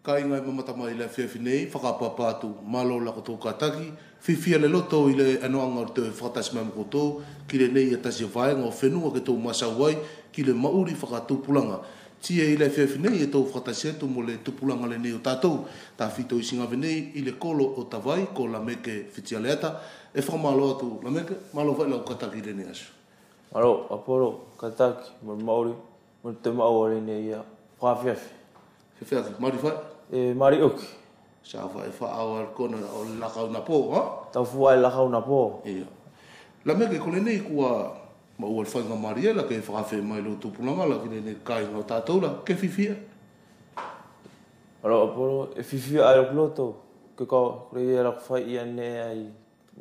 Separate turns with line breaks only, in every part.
Ka inga e mamata mai le afiafi nei, whakapapa atu, malo la koutou kataki, whiwhia le loto i le anoanga o te whakatasi mai mo koutou, ki le nei e tasi o vaenga o whenua ke tō masau ai, ki le mauri whakatupulanga. Tia i le afiafi nei e tō whakatasi atu mo le tupulanga le nei o tātou, tā whito i singawe nei i le kolo o Tavai, ko Lameke Whitialeata, e whakamalo atu Lameke, malo whai lau kataki le nei aso.
Malo, Apollo, kataki, mo le mauri, mo te maua le nei ia, whaafiafi.
Whiwhiaki, mauri whai?
E mari oki.
Sa wha e wha al kona o lakau na pō, ha?
Tau fua e lakau na pō.
Ia. Lameke, ko le nei kua ma ua le whainga maria la ke whakawhe mai lo tupulanga la ki le nei kāinga o tātou la, ke whiwhia?
Alo, Apollo, e whiwhia ai loko loto, ke ka kore ia lako whai ia ne ai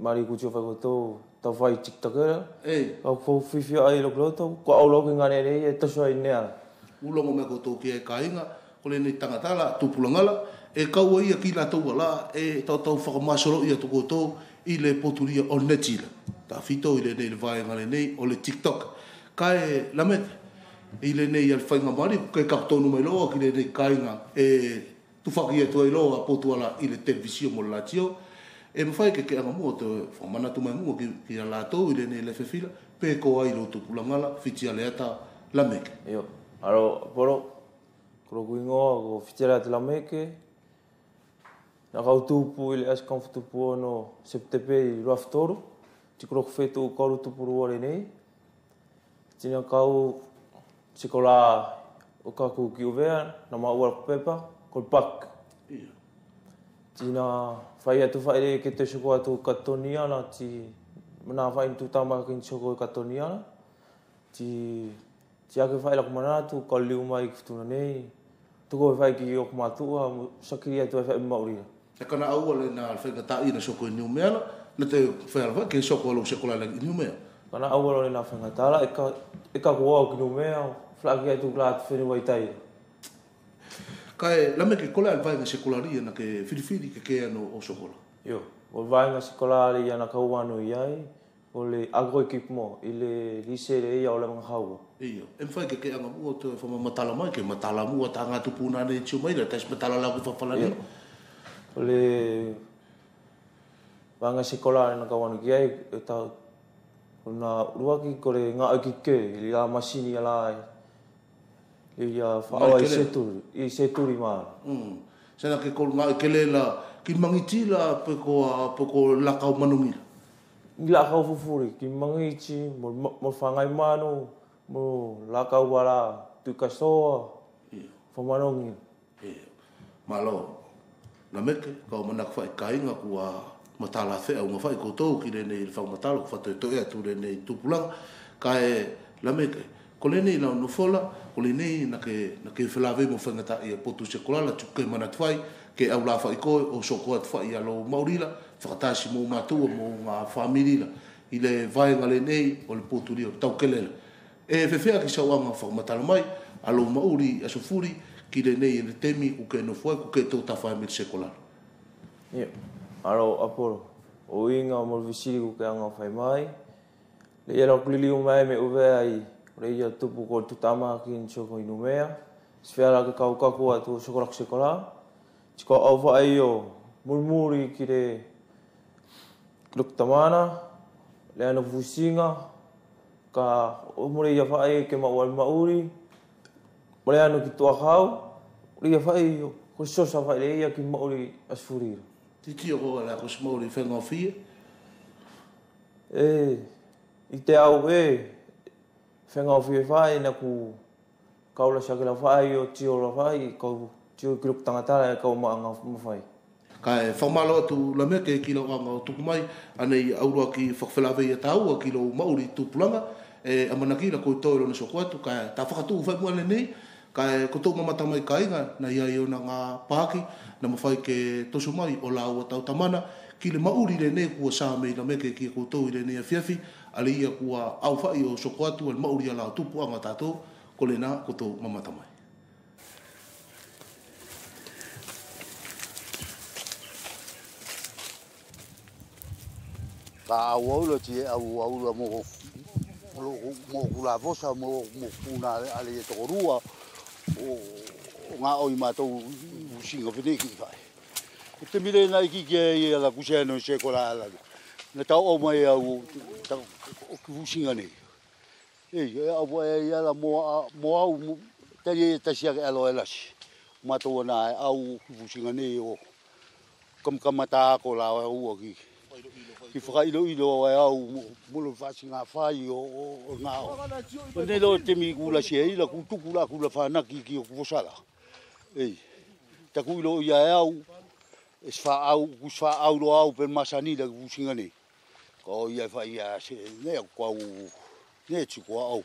mari kutio whai koutou, tau whai TikTok era.
Ei.
Ka ko whiwhia ai loko loto, ko au loki ngā nei e tasu ai nea.
Ulongo me koutou ki e kāinga, ko le nei tangata la, tupulanga la, e kaua ia ki la taua la, e tau tau whakamasoro ia tu koutou i le poturia o netila. Tā whito i le nei le vaenga le nei o le TikTok. Ka e Lameke, i le nei al whainga mari, ke kakutonu mai loa ki le nei kāinga e tuwhaki e tuai loa potuala i le televisio mo le latio. E mwhai ke ke anga mua te whamanatu mai mua ki a lātou i le nei le whewhila, pe ko ai lo tupulanga la, whiti ale ata Lameke.
Io, aro, Apollo, ko roku ingoa, ko whiti ale ata Lameke. Na kau tupu i le aso kamfutupu ono septepe i ruawhitoru. Ti kuro whetu u kauru tupu rua le nei. Tina kau sikola o kaku ki uvea, na maua pepa, ko le pak.
Ia.
Tina whai atu whai re ke te soko atu katonia na ti mana whai tu tama ki soko katonia na. Ti ake whai laku mana atu ka liu mai ki futuna nei. Tuko whai ki oku matua, sakiri atu whai mauri.
E kana aua le nā whai ka tāi na soko i Niumea la, na te whai ala whai ke soko alo se kola le i Niumea.
Kana aua le nā whai ka tāla, e ka kua au ki Niumea, whlaki atu kla atu whenua i tai.
Ka e, Lameke, kole al vaenga sekolaria na ke whiriwhiri ke ke ano o sokola?
Io, o vaenga sekolari ana kauano i ai, o le agro-equipment, i le lise le ia o le mga.
Io, e mwhai ke ke anga mua te whama matala mai, ke matala mua tā ngā tupuna nei tio mai, la tais matala lau ki whawhalani.
Io. O le vaenga sekolari na kauano ki ai, e tau, o nā ruaki ko le ngā au ki ke, i la masini a la, i ia whaoa i seturi, i seturi mā.
Sena ke kolu ngā kele la, ki mangiti la, pe ko lakau manungila.
I lakau fufuri, ki mangiti, mo whangai manu, mo lakau wala, tukasoa, whamanongi.
Ia. Malo, Lameke, kau manak whai kāinga kua matala whea unga whai koutou ki le nei le whaumatala, ku whatoetoe atu le nei tupulanga. Ka e Lameke, ko le nei lau nofola, ko le nei na ke whelave mo whaingata i a potu se kolala, tuku ke manatuwhai, ke au la whai koe, o soko atu whai a lo maurila, whakatasi mō mātua, mō ngā whamilila, i le vaenga le nei o le poturia o taukelela. E whewhea ki sauanga whakamatala mai, a lo mauri, a sofuri, ki le nei e le temi, ku ke nofoai, ku ke tō tawhai me te sekolala.
Ia, aro Apollo, o inga mo le visiri ku ke anga whai mai, le ia lau kulili o mai me uvea i, le ia tupu ko tutama ki ni soko i Numea, swhea la ke kau kaku atu o sokolak sekola, tiko au whai o murmuri ki le luktamana, le ana fusinga, ka o more ia whai ke maua al mauri, mo le ano ki tua kau, le ia whai o ko sosa whai le ia ki mauri asfurira.
Titi o koa la ko smauri whenga whia?
E, i te au e, whenga whia whai na ku kaula sa ke la whai o tio la whai, kau tio ki luk tangatara e kau maanga mawhai.
Ka e whamalo atu Lameke ki lau anga o tuku mai, anei aurua ki whakawhelave i a tāua ki lau mauri tupulanga, e amanaki la koe toi rona soko atu, ka e tā whakatū whai mua le nei, ka e ko tō mamata mai kāinga, na ia i ona ngā pāki, na mawhai ke toso mai o la ua tau tamana, ki le mauri le nei kua sā mei Lameke ki e koutou i le nei a fiafi, ale ia kua au whai o soko atu al mauri ala o tupu anga tātou, ko le nā ko tō mamata mai.
Ka au au la ti au au la mo mo kula vosa mo mo kuna ale e tokorua o ngā oi mātou usinga wheneki i whae. O te mire nā iki kia ia la kusea no se kola ala. Na tau au mai au o ki usinga nei. Ei, au e ia la mo au tari e tasia ke alo e lasi. Mātou ana au ki usinga nei o kamkamata ko la ua ki. Ki whakailo ilo e au molo whasinga whai o ngā o. O nei lo te mi kula si e ila kutuku la kula whanaki ki o kuvosala. Ei, taku ilo ia e au, e swa au lo au per masani la kusinga nei. Ka o ia whai ia se nea kwa u, nea tiko au.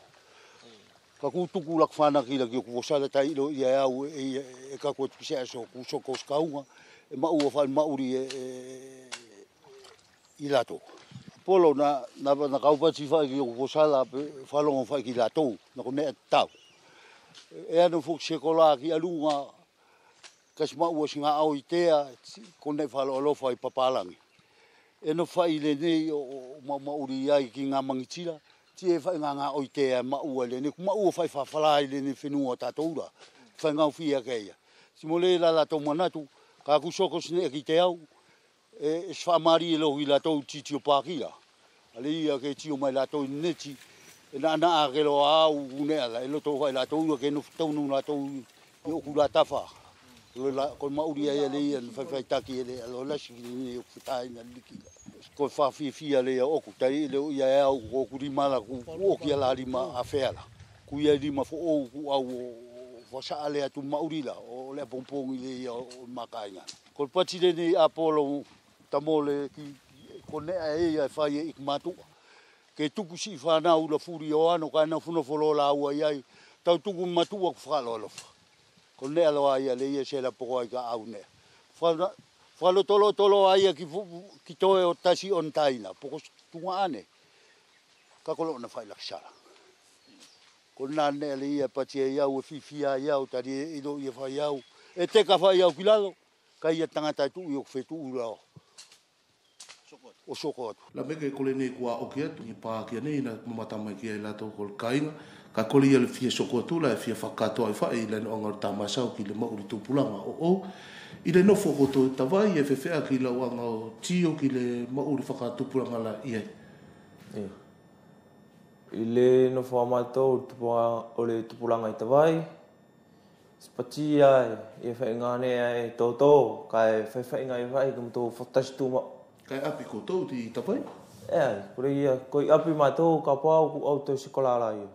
Ka kutuku la whanaki la ki o kuvosala ta ilo ia e au e kakua tukise aso kusoko skaunga, e maua whai mauri e i lato. Polo na kaupati whai ki o kosala pe whalongo whai ki lato, na ko nea tau. E anu fuki se kola ki alunga, kasi maua si ngā au i tea, ko nei whalo alofa i papalangi. E no whai le nei o mauri ai ki ngā mangitira, ti e whai ngā ngā au i tea maua le nei, maua whai whawhara i le nei whenua tātoura, whai ngau whia keia. Si mo le la lato manatu, ka kusoko sine ki te au, e swa mari e lohi latou titi o pākira. Ale ia ke tio mai latou neti, e na ana a ke loa au unea la, e loto whai latou ua ke nofu taunu latou i oku la tawha. Ko mauri ai le ia, whai whai taki e le alo lasi ki ni o kutai na liki. Ko whawhiwhia le ia oku, tai le ia e au ko oku rimala ku oki ala rima a wheala. Ku ia rima fo o ku au o wasa ale atu mauri la, o lea pongpongi le ia o makainga. Ko pati le nei Apollo tamole ki konea e ia e whai e ik matua. Ke tuku si whanau la furi o ano ka na funofolo la ua iai, tau tuku matua ku whakalo alofa. Ko nea loa ia le ia se la poko ai ka au nea. Whalo tolo tolo aia ki toe o tasi on taina, poko tunga ane, ka kolo na whai lakisala. Ko nā nea le ia pati e iau e whiwhia iau, tari e ilo ia whai au, e teka whai au ki lalo, ka ia tangata e tuu i o whetu ura o. O soko atu.
La meke kole nei kua oki atu, i pākia nei na mamata mai ki ai latou ko le kainga. Ka kole ia le fia soko atu la e fia whakatoa i whae i le noanga o tāmasau ki le mauri tupulanga o o. I le nofo koto tawai e whewhea ki lau anga o tio ki le mauri whakatupulanga la ia.
I le nofo a mātou o le tupulanga i tawai. Spatia e whainga nea e tōtō, ka e whaiwhainga i whai ki mtou whatasi tūma.
Kai api koutou ti tawai?
E, kore ia, koi api mātou ka pau ku au tau sikola ala ia.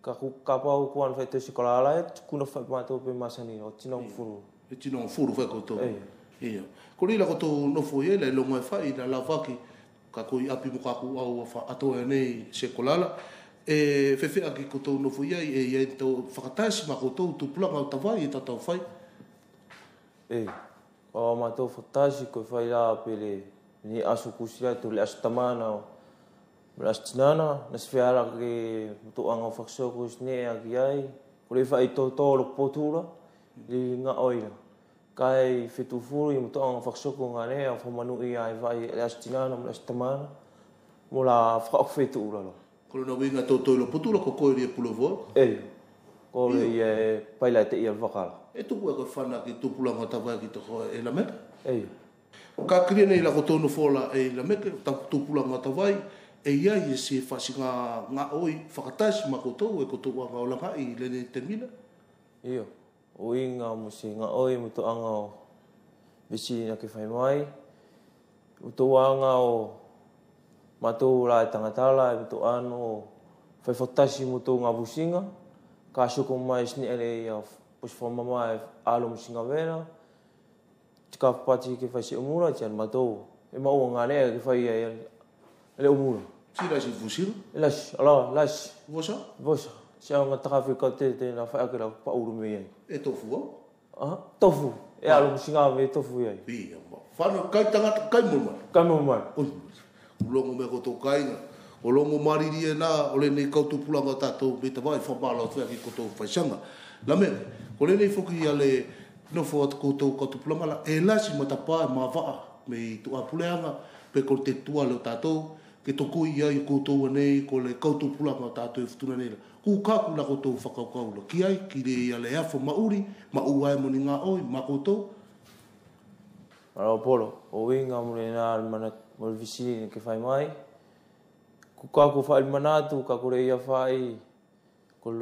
Ka pau ku an whai tau sikola ala ia, kuna whai mātou pe masani o tinong furu.
E tinong furu whai koutou?
E.
Ia. Kore ila koutou nofo ia, la longa e whai, la lavaki, ka koi api mo kaku au atoa nei sikola ala. E whewhea ki koutou nofo ia, e ia e tau whakatasi ma koutou tupulanga o tawai e tatau whai.
E, o mātou whakatasi koe whai la pele. Ni aso kusila tu le aso tamana o le aso tinana, na se whiala ke mtoanga o whakasoko sine a ki ai. Kore whai tōtō lo pōtūra, i ngā oira. Kai whetufuru i mtoanga o whakasoko ngā nea, o whamanu i ai whai le aso tinana mo le aso tamana, mo la whakawhetu ura lo.
Kore na winga tōtō lo pōtūra, ko koe ria pulovoa?
E, kore ia e paila te ia wakala.
E tuku e koe whana ki tupulanga tawai ki te hoa e la meka?
E.
Ka kria nei la kotou no fola e la meke, tupulanga tawai, e ia i se whasi ngā oi whakatasi ma koutou e koutou anga o langa i le nei te mila.
Iyo, o inga mo se ngā oi mo to anga o visi na ke whai mai, o tō anga o mātou la e tangatala e to ano o whai whakatasi mo tō ngā vusinga, ka soko mai sine ele ia pos whamama e alo mo singa wera, ka pati ke whai se umura tian matou e maua ngā nea ke whai ia le umura.
Si lasi fusila?
Lasi, ala, lasi.
Vosa?
Vosa. Si au ngā takafi ka te te na whai ake la pauru me iai.
E tofu au?
Aha, tofu. E alo musinga me tofu iai.
Ia, whano kai tangata, kai murmai.
Kai murmai.
Oi, ulongo me koto kainga. O longo mariri e nā, o le nei kautupulanga tātou me tawai whamala o twea ki kotou whaisanga. La me, ko le nei foki ia le nofo atu koutou kautupulanga la, e lasi matapā e mā waa me i tua puleanga, pe ko te tua leo tātou, Ke tokui ia i koutou nei ko le kautupulaga o tātou e futuna nei la. Ku kaku la koutou whakaukau la ki ai, ki le ia le afo mauri, ma ua e moni ngā oi, ma koutou.
Maro polo, o winga mo le nā mana mo le visini ke whai mai. Ku kaku whai manatu, ka kore ia whai, ko le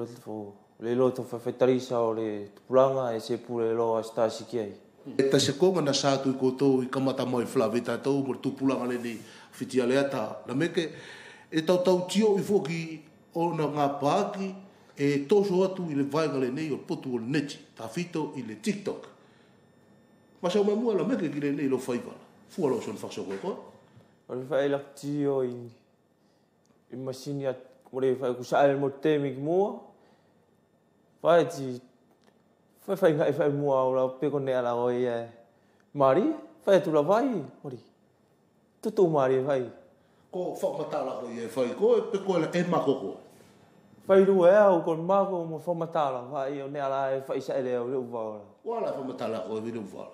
loto whai o le tupulanga e se pule loa stasi ki ai.
E tasi konga na sa tu i koutou i kamata mai flavi tātou mo le tupulanga le nei whiti aleata. Na meke e tautau tio i foki o na ngā pāki e toso atu i le vaenga le nei o le potu o le neti, tā whito i le TikTok. Ma sau mai mua la meke ki le nei lo whaiwala. Fua lo son whakso koe koe.
O le whai lak tio i masini at mo le whai kusa ale mo te mi ki mua. Whai ti whai whai ngai whai mua o la peko nea la oi e. Mari, whai atu la whai, mori. Tutu mari whai.
Ko whakamatala koe e whai koe, peko ele e mako koe.
Whai rua e au, ko mako mo whakamatala, whai o nea la e whai sa ele au le uwala.
Wala whakamatala koe le uwala.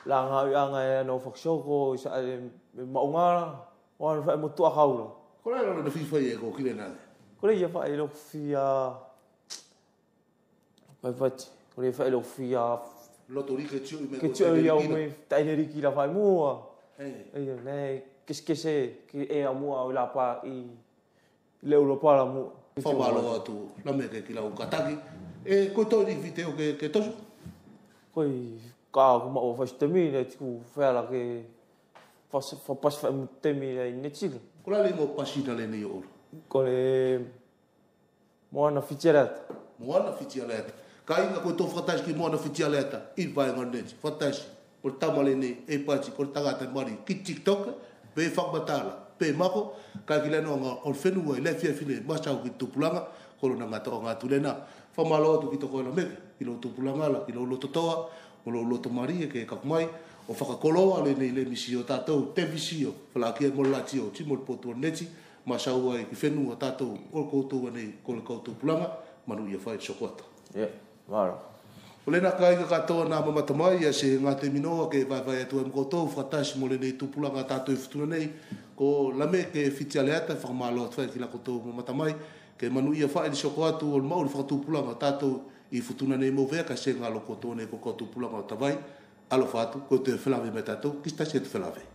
La ngā anga e no whakasoko, i sa ele me maungara, o ana whai mo tua kaula.
Ko lai lona na whiwhai e ko kire nane?
Ko le ia whai lo whia... Whai whati, ko le whai lo whia...
Loto rike tio i me
ko
te
tio i au
rikina.
Me taine riki la whai mua.
Ei.
Ei, nei, kese ki e a mua o la pa i le ulo pa la mua.
Whamalo atu, la me ke ki lau kataki. E, koe toi ni white o ke toso?
Koe ka ku ma o whai temi le tiku whea ke whapas whai mu temi le i netila.
Ko la le ngo pasina le nei o ora?
Ko le Moana Whitialeata.
Moana Whitialeata. Ka inga koe tō whakatasi ki Moana Whitialeata, i vaenga neti. Whakatasi, ko le tama le nei, e pati, ko le tangata mari, ki TikTok, pe whakamatala, pe mako, ka ki leno ngā o whenua i le whiawhine, masau ki tupulanga, ko lona ngā toa ngā tūlena. Whamalo atu ki toko ela meke, ki lo tupulanga la, ki lo lototoa, o lo loto marie ke kakumai, o whakakoloa le nei le misi o tātou, te visio, whalakia mo la tio, timo le potu o neti, masau ai ki whenua tātou, o koutou nei, ko le koutou pulanga, manu ia whai sokoata.
Ie, maro.
O lena ka inga katoa nā mamata mai, ia se ngā te minoa ke vai vai atu e mkotou, whakatasi mo le nei tupulanga tātou i futuna nei, ko lame ke whiti aleata, whakamalo atu whai ki la koutou mamata mai, ke manu ia whai ni soko atu o le mauri whakatupulanga tātou i futuna nei mō vea, ka se ngā lo koutou nei ko koutou pulanga o tawai, alofa atu, koutou e whelave me tātou, ki stasi e te whelave.